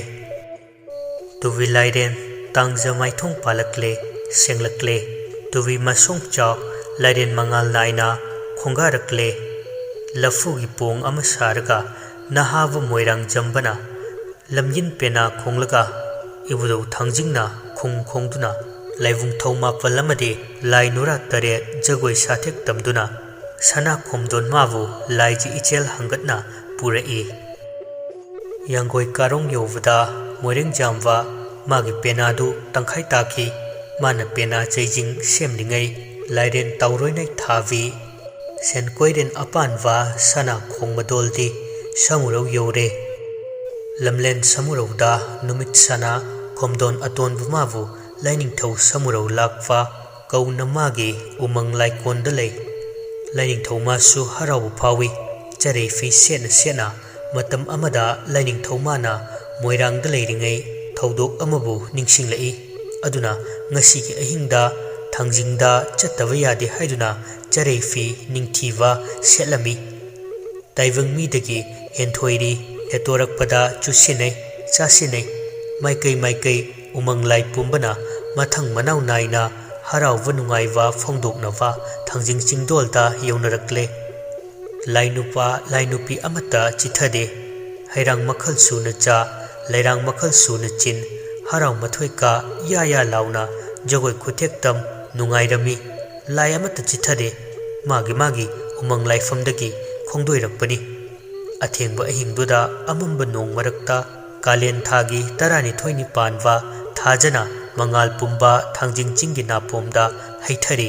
ꯇꯨꯕꯤ ꯂꯥꯏꯔꯦꯟ ꯇꯥꯡꯖ ꯃꯥꯏꯊꯣꯡ ꯄꯥꯜꯂꯛꯂꯦ, ꯁꯦꯡꯂꯛꯂꯦ꯫ ꯇꯨꯕꯤ ꯃꯁꯣꯡ ꯆꯥꯎ ꯂꯥꯏꯔꯦꯟ ꯃꯉꯥꯜ ꯅꯥꯏꯅ ꯈꯣꯡꯒꯥꯔꯛꯂꯦ꯫ ꯂꯐꯨꯒꯤ ꯄꯣꯡ ꯑꯃ ꯁꯥꯔꯒ ꯅꯍꯥꯕ ꯃꯣꯏꯔꯥꯡ ꯖꯝꯕꯅ ꯂꯝꯌꯤꯟ ꯄꯦꯅꯥ ꯈꯣꯡꯂꯒ ꯏꯕꯨꯙꯧ ꯊꯥꯡꯖꯤꯡꯅ ꯈꯣꯡ ꯈꯣꯡꯗꯨꯅ ꯂꯥꯏꯕꯨꯡ ꯊꯧ ꯃꯥꯄꯜ ꯑꯃꯗꯤ ꯂꯥꯏ ꯅꯨꯔꯥ ꯇꯔꯦꯠ ꯖꯒꯣꯏ ꯁꯥꯊꯦꯛ ꯇꯝꯗꯨꯅ ꯁꯅꯥ ꯈꯣꯝꯗꯣꯟ ꯃꯥꯕꯨ ꯂꯥꯏꯖꯤ ꯏꯆꯦꯜ ꯍꯪꯒꯠꯅ ꯄꯨꯔꯛꯏ꯫ ꯌꯥꯡꯒꯣꯏ ꯀꯥꯔꯣꯡ ꯌꯧꯕꯗ ꯃꯣꯏꯔꯦꯡꯖꯥꯝꯕ ꯃꯥꯒꯤ ꯄꯦꯅꯥꯗꯨ ꯇꯪꯈꯥꯏ ꯇꯥꯈꯤ꯫ ꯃꯥꯅ ꯄꯦꯅꯥ ꯆꯩꯖꯤꯡ ꯁꯦꯝꯂꯤꯉꯩ ꯂꯥꯏꯔꯦꯟ ꯇꯥꯎꯔꯣꯏꯅ ꯊꯥꯕꯤ ꯁꯦꯟꯀꯣꯏꯔꯦꯟ ꯑꯄꯥꯟꯕ ꯁꯅꯥ ꯈꯣꯡꯕꯗꯣꯜꯗꯤ ꯁꯃꯨꯔꯧ ꯌꯧꯔꯦ꯫ ꯂꯝꯂꯦꯟ ꯁꯃꯨꯔꯧꯗ ꯅꯨꯃꯤꯠ ꯁꯅꯥ ꯈꯣꯝꯗꯣꯟ ꯑꯇꯣꯟꯕ ꯃꯥꯕꯨ ꯂꯥꯏꯅꯤꯡꯊꯧ ꯁꯃꯨꯔꯧ ꯂꯥꯛꯄ ꯀꯧꯅ ꯃꯥꯒꯤ ꯎꯃꯪ ꯂꯥꯏꯀꯣꯟꯗ ꯂꯩ꯫ ꯂꯥꯏꯅꯤꯡꯊꯧ ꯃꯥꯁꯨ ꯍꯔꯥꯎꯕ ꯐꯥꯎꯏ꯫ ꯆꯔꯩ ꯐꯤ ꯁꯦꯠꯅ ꯁꯦꯠꯅ ꯃꯇꯝ ꯑꯃꯗ ꯂꯥꯏꯅꯤꯡꯊꯧ ꯃꯥꯅ ꯃꯣꯏꯔꯥꯡꯗ ꯂꯩꯔꯤꯉꯩ ꯊꯧꯗꯣꯛ ꯑꯃꯕꯨ ꯅꯤꯡꯁꯤꯡꯂꯛꯏ꯫ ꯑꯗꯨꯅ ꯉꯁꯤꯒꯤ ꯑꯍꯤꯡꯗ ꯊꯥꯡꯖꯤꯡꯗ ꯆꯠꯇꯕ ꯌꯥꯗꯦ ꯍꯥꯏꯗꯨꯅ ꯆꯔꯩ ꯐꯤ ꯅꯤꯡꯊꯤꯕ ꯁꯦꯠꯂꯝꯃꯤ꯫ ꯇꯥꯏꯕꯪ ꯃꯤꯗꯒꯤ ꯍꯦꯟꯊꯣꯏꯔꯤ ꯍꯦꯠꯇꯣꯔꯛꯄꯗ ꯆꯨꯁꯤꯟꯅꯩ, ꯆꯥꯁꯤꯟꯅꯩ꯫ ꯃꯥꯏꯀꯩ ꯃꯥꯏꯀꯩ ꯎꯃꯪ ꯂꯥꯏ ꯄꯨꯝꯕꯅ ꯃꯊꯪ ꯃꯅꯥꯎ ꯅꯥꯏꯅ ꯍꯔꯥꯎꯕ ꯅꯨꯡꯉꯥꯏꯕ ꯐꯣꯡꯗꯣꯛꯅꯕ ꯊꯥꯡꯖꯤꯡ ꯆꯤꯡꯗꯣꯜꯗ ꯌꯧꯅꯔꯛꯂꯦ꯫ ꯂꯥꯏ ꯅꯨꯄꯥ ꯂꯥꯏ ꯅꯨꯄꯤ ꯑꯃꯠꯇ ꯆꯤꯊꯗꯦ꯫ ꯍꯩꯔꯥꯡ ꯃꯈꯜ ꯁꯨꯅ ꯆꯥ, ꯂꯩꯔꯥꯡ ꯃꯈꯜ ꯁꯨꯅ ꯆꯤꯟ, ꯍꯔꯥꯎ ꯃꯊꯣꯏ ꯀꯥ ꯏꯌꯥ ꯌꯥ ꯂꯥꯎꯅ ꯖꯒꯣꯏ ꯈꯨꯊꯦꯛꯇꯝ ꯅꯨꯡꯉꯥꯏꯔꯝꯃꯤ꯫ ꯂꯥꯏ ꯑꯃꯠꯇ ꯆꯤꯊꯗꯦ꯫ ꯃꯥꯒꯤ ꯃꯥꯒꯤ ꯎꯃꯪ ꯂꯥꯏꯐꯝꯗꯒꯤ ꯈꯣꯡꯗꯣꯏꯔꯛꯄꯅꯤ꯫ ꯑꯊꯦꯡꯕ ꯑꯍꯤꯡꯗꯨꯗ ꯑꯃꯝꯕ ꯅꯣꯡ ꯃꯔꯛꯇ ꯀꯥꯂꯦꯟ ꯊꯥꯒꯤ ꯇꯔꯥꯅꯤꯊꯣꯏꯅꯤ ꯄꯥꯟꯕ ꯊꯥꯖꯅ ꯃꯉꯥꯜ ꯄꯨꯝꯕ ꯊꯥꯡꯖꯤꯡ ꯆꯤꯡꯒꯤ ꯅꯥꯄꯣꯝꯗ ꯍꯩꯊꯔꯤ꯫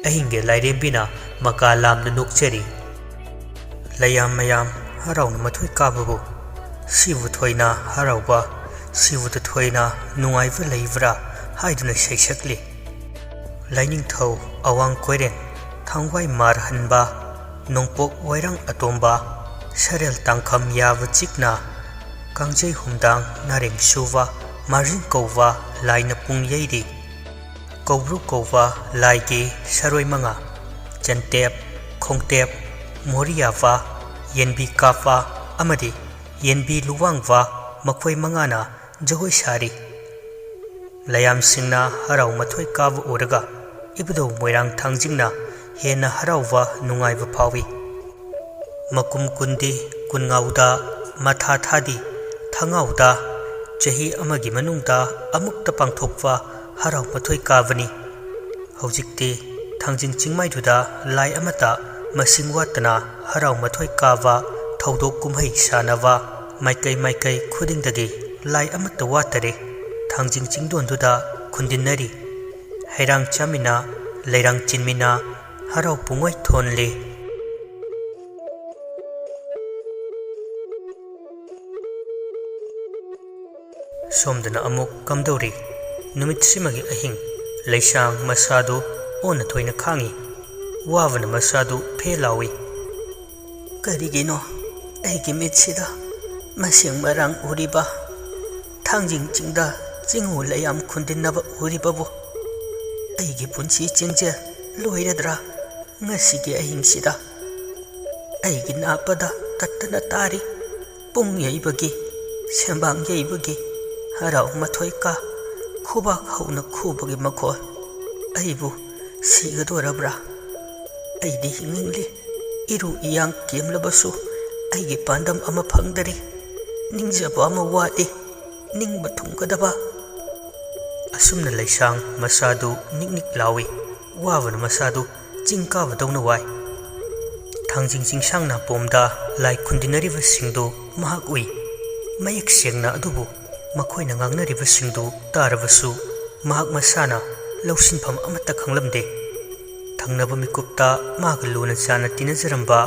ꯑꯍꯤꯡꯒꯤ ꯂꯥꯏꯔꯦꯝꯕꯤꯅ ꯃꯀꯥ ꯂꯥꯝꯅ ꯅꯣꯛꯆꯔꯤ꯫ ꯂꯩꯌꯥꯝ ꯃꯌꯥꯝ ꯍꯔꯥꯎꯅ ꯃꯊꯣꯏ ꯀꯥꯕꯕꯨ ꯁꯤꯕꯨ ꯊꯣꯏꯅ ꯍꯔꯥꯎꯕ, ꯁꯤꯕꯨꯗ ꯊꯣꯏꯅ ꯅꯨꯡꯉꯥꯏꯕ ꯂꯩꯕ꯭ꯔꯥ ꯍꯥꯏꯗꯨꯅ ꯁꯩꯁꯛꯂꯤ꯫ ꯂꯥꯏꯅꯤꯡꯊꯧ ꯑꯋꯥꯡ ꯀꯣꯏꯔꯦꯟ, ꯊꯥꯡꯋꯥꯏ ꯃꯥꯔ ꯍꯟꯕ, ꯅꯣꯡꯄꯣꯛ ꯋꯥꯏꯔꯥꯡ ꯑꯇꯣꯝꯕ, ꯁꯔꯦꯜ ꯇꯥꯡꯈꯝ ꯌꯥꯕ ꯆꯤꯛꯅ, ꯀꯥꯡꯖꯩ ꯍꯨꯝꯗꯥꯡ ꯅꯥꯔꯦꯡ ꯁꯨꯕ, ꯃꯥꯔꯖꯤꯡ ꯀꯧꯕ ꯂꯥꯏꯅ ꯄꯨꯡ ꯌꯩꯔꯤ꯫ ꯀꯧꯕ꯭ꯔꯨ ꯀꯧꯕ ꯂꯥꯏꯒꯤ ꯁꯔꯣꯏ ꯃꯉꯥ, ꯆꯟꯇꯦꯞ, ꯈꯣꯡꯇꯦꯞ, ꯃꯣꯔꯤꯌꯥꯕ, ꯌꯦꯟꯕꯤ ꯀꯥꯞꯄ ꯑꯃꯗꯤ ꯌꯦꯟꯕꯤ ꯂꯨꯋꯥꯡꯕ ꯃꯈꯣꯏ ꯃꯉꯥꯅ ꯖꯒꯣꯏ ꯁꯥꯔꯤ꯫ ꯂꯌꯥꯝꯁꯤꯡꯅ ꯍꯔꯥꯎ ꯃꯊꯣꯏ ꯀꯥꯕ ꯎꯔꯒ ꯏꯕꯨꯙꯧ ꯃꯣꯏꯔꯥꯡ ꯊꯥꯡꯖꯤꯡꯅ ꯍꯦꯟꯅ ꯍꯔꯥꯎꯕ ꯅꯨꯡꯉꯥꯏꯕ ꯐꯥꯎꯏ꯫ ꯃꯀꯨꯝ ꯀꯨꯟꯗꯤ ꯀꯨꯟꯉꯥꯎꯗ ꯃꯊꯥ ꯊꯥꯗꯤ ꯊꯥꯉꯥꯎꯗ ꯆꯍꯤ ꯑꯃꯒꯤ ꯃꯅꯨꯡꯗ ꯑꯃꯨꯛꯇ ꯄꯥꯡꯊꯣꯛꯄ ꯍꯔꯥꯎ ꯃꯊꯣꯏ ꯀꯥꯕꯅꯤ꯫ ꯍꯧꯖꯤꯛꯇꯤ ꯊꯥꯡꯖꯤꯡ ꯆꯤꯡꯃꯥꯏꯗꯨꯗ ꯂꯥꯏ ꯑꯃꯠꯇ ꯃꯁꯤꯡ ꯋꯥꯠꯇꯅ ꯍꯔꯥꯎ ꯃꯊꯣꯏ ꯀꯥꯕ, ꯊꯧꯗꯣꯛ ꯀꯨꯝꯍꯩ ꯁꯥꯟꯅꯕ, ꯃꯥꯏꯀꯩ ꯃꯥꯏꯀꯩ ꯈꯨꯗꯤꯡꯗꯒꯤ ꯂꯥꯏ ꯑꯃꯠꯇ ꯋꯥꯠꯇꯔꯦ꯫ ꯊꯥꯡꯖꯤꯡ ꯆꯤꯡꯗꯣꯟꯗꯨꯗ ꯈꯨꯟꯗꯤꯟꯅꯔꯤ꯫ ꯍꯩꯔꯥꯡ ꯆꯥꯃꯤꯟꯅ, ꯂꯩꯔꯥꯡ ꯆꯤꯟꯃꯤꯟꯅ, ꯍꯔꯥꯎ ꯄꯨꯡꯑꯣꯏ ꯊꯣꯟꯂꯤ꯫ ꯁꯣꯝꯗꯅ ꯑꯃꯨꯛ ꯀꯝꯗꯧꯔꯤ? ꯅꯨꯃꯤꯠꯁꯤꯃꯒꯤ ꯑꯍꯤꯡ, ꯂꯩꯁꯥꯡ ꯃꯁꯥꯗꯨ ꯑꯣꯟꯅ ꯊꯣꯏꯅ ꯈꯥꯡꯉꯤ꯫ ꯋꯥꯕꯅ ꯃꯁꯥꯗꯨ ꯐꯦ ꯂꯥꯎꯏ꯫ "ꯀꯔꯤꯒꯤꯅꯣ ꯑꯩꯒꯤ ꯃꯤꯠꯁꯤꯗ ꯃꯁꯤꯡ ꯃꯔꯥꯡ ꯎꯔꯤꯕ, ꯊꯥꯡꯖꯤꯡ ꯆꯤꯡꯗ ꯆꯤꯡꯉꯨ ꯂꯩꯌꯥꯝ ꯈꯨꯟꯗꯤꯟꯅꯕ ꯎꯔꯤꯕꯕꯨ? ꯑꯩꯒꯤ ꯄꯨꯟꯁꯤ ꯆꯦꯡꯖꯦꯜ ꯂꯣꯏꯔꯗ꯭ꯔꯥ ꯉꯁꯤꯒꯤ ꯑꯍꯤꯡꯁꯤꯗ? ꯑꯩꯒꯤ ꯅꯥꯞꯄꯗ ꯇꯠꯇꯅ ꯇꯥꯔꯤ ꯄꯨꯡ ꯌꯩꯕꯒꯤ, ꯁꯦꯝꯕꯥꯡ ꯌꯩꯕꯒꯤ, ꯍꯔꯥꯎ ꯃꯊꯣꯏ ꯀꯥ, ꯈꯨꯕꯥꯛ ꯍꯧꯅ ꯈꯨꯕꯒꯤ ꯃꯈꯣꯜ꯫ ꯑꯩꯕꯨ ꯁꯤꯒꯗꯣꯔꯕ꯭ꯔꯥ? ꯑꯩꯗꯤ ꯍꯤꯡꯅꯤꯡꯂꯤ꯫ ꯏꯔꯨ ꯏꯌꯥꯡ ꯀꯦꯝꯂꯕꯁꯨ ꯑꯩꯒꯤ ꯄꯥꯟꯗꯝ ꯑꯃ ꯐꯪꯗꯔꯤ꯫ ꯅꯤꯡꯖꯕ ꯑꯃ ꯋꯥꯠꯂꯤ, ꯅꯤꯡꯕ ꯊꯨꯡꯒꯗꯕ"꯫ ꯑꯁꯨꯝꯅ ꯂꯩꯁꯥꯡ ꯃꯁꯥꯗꯨ ꯅꯤꯛ ꯅꯤꯛ ꯂꯥꯎꯏ꯫ ꯋꯥꯕꯅ ꯃꯁꯥꯗꯨ ꯆꯤꯡ ꯀꯥꯕꯗꯧꯅ ꯋꯥꯏ꯫ ꯊꯥꯡꯖꯤꯡ ꯆꯤꯡꯁꯥꯡ ꯅꯥꯄꯣꯝꯗ ꯂꯥꯏ ꯈꯨꯟꯗꯤꯟꯅꯔꯤꯕꯁꯤꯡꯗꯨ ꯃꯍꯥꯛ ꯎꯏ꯫ ꯃꯌꯦꯛ ꯁꯦꯡꯅ ꯑꯗꯨꯕꯨ ꯃꯈꯣꯏꯅ ꯉꯥꯡꯅꯔꯤꯕꯁꯤꯡꯗꯨ ꯇꯥꯔꯕꯁꯨ ꯃꯍꯥꯛ ꯃꯁꯥꯅ ꯂꯧꯁꯤꯟꯐꯝ ꯑꯃꯠꯇ ꯈꯪꯂꯝꯗꯦ꯫ ꯊꯪꯅꯕ ꯃꯤꯀꯨꯞꯇ ꯃꯥꯒ ꯂꯨꯅ ꯆꯥꯟꯅ ꯇꯤꯟꯅꯖꯔꯝꯕ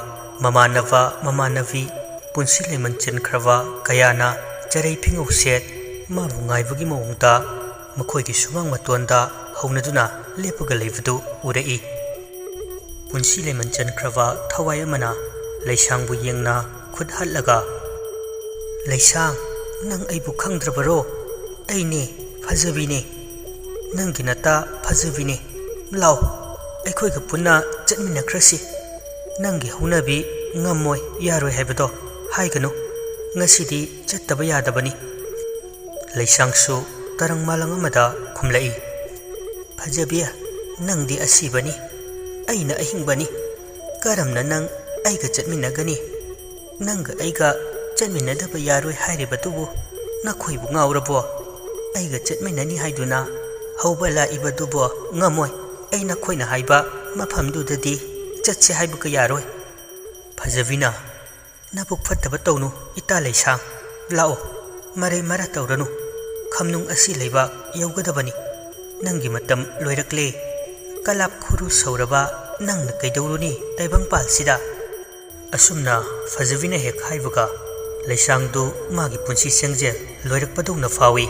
ꯃꯃꯥꯟꯅꯕ, ꯃꯃꯥꯟꯅꯕꯤ, ꯄꯨꯟꯁꯤ ꯂꯩꯃꯟ ꯆꯟꯈ꯭ꯔꯕ ꯀꯌꯥꯅ ꯆꯔꯩ ꯐꯤꯉꯧ ꯁꯦꯠ ꯃꯥꯕꯨ ꯉꯥꯏꯕꯒꯤ ꯃꯑꯣꯡꯗ ꯃꯈꯣꯏꯒꯤ ꯁꯨꯃꯥꯡ ꯃꯇꯣꯟꯗ ꯍꯧꯅꯗꯨꯅ ꯂꯦꯞꯄꯒ ꯂꯩꯕꯗꯨ ꯎꯔꯛꯏ꯫ ꯄꯨꯟꯁꯤ ꯂꯩꯃꯟ ꯆꯟꯈ꯭ꯔꯕ ꯊꯋꯥꯏ ꯑꯃꯅ ꯂꯩꯁꯥꯡꯕꯨ ꯌꯦꯡꯅ ꯈꯨꯠ ꯍꯠꯂꯒ, "ꯂꯩꯁꯥꯡ, ꯅꯪ ꯑꯩꯕꯨ ꯈꯪꯗ꯭ꯔꯕꯔꯣ? ꯑꯩꯅꯦ, ꯐꯖꯕꯤꯅꯦ, ꯅꯪꯒꯤ ꯅꯇꯥ ꯐꯖꯕꯤꯅꯦ꯫ ꯂꯥꯎ, ꯑꯩꯈꯣꯏꯒ ꯄꯨꯟꯅ ꯆꯠꯃꯤꯟꯅꯈ꯭ꯔꯁꯤ꯫ ꯅꯪꯒꯤ ꯍꯧꯅꯕꯤ ꯉꯝꯃꯣꯏ, ꯌꯥꯔꯣꯏ ꯍꯥꯏꯕꯗꯣ ꯍꯥꯏꯒꯅꯨ꯫ ꯉꯁꯤꯗꯤ ꯆꯠꯇꯕ ꯌꯥꯗꯕꯅꯤ"꯫ ꯂꯩꯁꯥꯡꯁꯨ ꯇꯔꯪ ꯃꯥꯂꯪ ꯑꯃꯗ ꯈꯨꯝꯂꯛꯏ, "ꯐꯖꯕꯤ, ꯅꯪꯗꯤ ꯑꯁꯤꯕꯅꯤ, ꯑꯩꯅ ꯑꯍꯤꯡꯕꯅꯤ꯫ ꯀꯔꯝꯅ ꯅꯪ ꯑꯩꯒ ꯆꯠꯃꯤꯟꯅꯒꯅꯤ? ꯅꯪꯒ ꯑꯩꯒ ꯆꯠꯃꯤꯟꯅꯗꯕ ꯌꯥꯔꯣꯏ ꯍꯥꯏꯔꯤꯕꯗꯨꯕꯨ ꯅꯈꯣꯏꯕꯨ ꯉꯥꯎꯔꯕꯣ? ꯑꯩꯒ ꯆꯠꯃꯤꯟꯅꯅꯤ ꯍꯥꯏꯗꯨꯅ ꯍꯧꯕ ꯂꯥꯛꯏꯕꯗꯨꯕꯣ? ꯉꯝꯃꯣꯏ꯫ ꯑꯩ ꯅꯈꯣꯏꯅ ꯍꯥꯏꯕ ꯃꯐꯝꯗꯨꯗꯗꯤ ꯆꯠꯁꯦ ꯍꯥꯏꯕꯒ ꯌꯥꯔꯣꯏ꯫ ꯐꯖꯕꯤꯅ, "ꯅꯕꯨꯛ ꯐꯠꯇꯕ ꯇꯧꯅꯨ, ꯏꯇꯥ ꯂꯩꯁꯥꯡ꯫ ꯂꯥꯛꯑꯣ, ꯃꯔꯩ ꯃꯔꯥ ꯇꯧꯔꯅꯨ꯫ ꯈꯝꯅꯨꯡ ꯑꯁꯤ ꯂꯩꯕꯥꯛ ꯌꯧꯒꯗꯕꯅꯤ꯫ ꯅꯪꯒꯤ ꯃꯇꯝ ꯂꯣꯏꯔꯛꯂꯦ꯫ ꯀꯂꯥꯞ ꯈꯨꯔꯨ ꯁꯧꯔꯕ ꯅꯪꯅ ꯀꯩꯗꯧꯔꯨꯅꯤ ꯇꯥꯏꯕꯪꯄꯥꯜꯁꯤꯗ?" ꯑꯁꯨꯝꯅ ꯐꯖꯕꯤꯅ ꯍꯦꯛ ꯍꯥꯏꯕꯒ, ꯂꯩꯁꯥꯡꯗꯨ ꯃꯥꯒꯤ ꯄꯨꯟꯁꯤ ꯆꯦꯡꯖꯦꯜ ꯂꯣꯏꯔꯛꯄꯗꯧꯅ ꯐꯥꯎꯏ꯫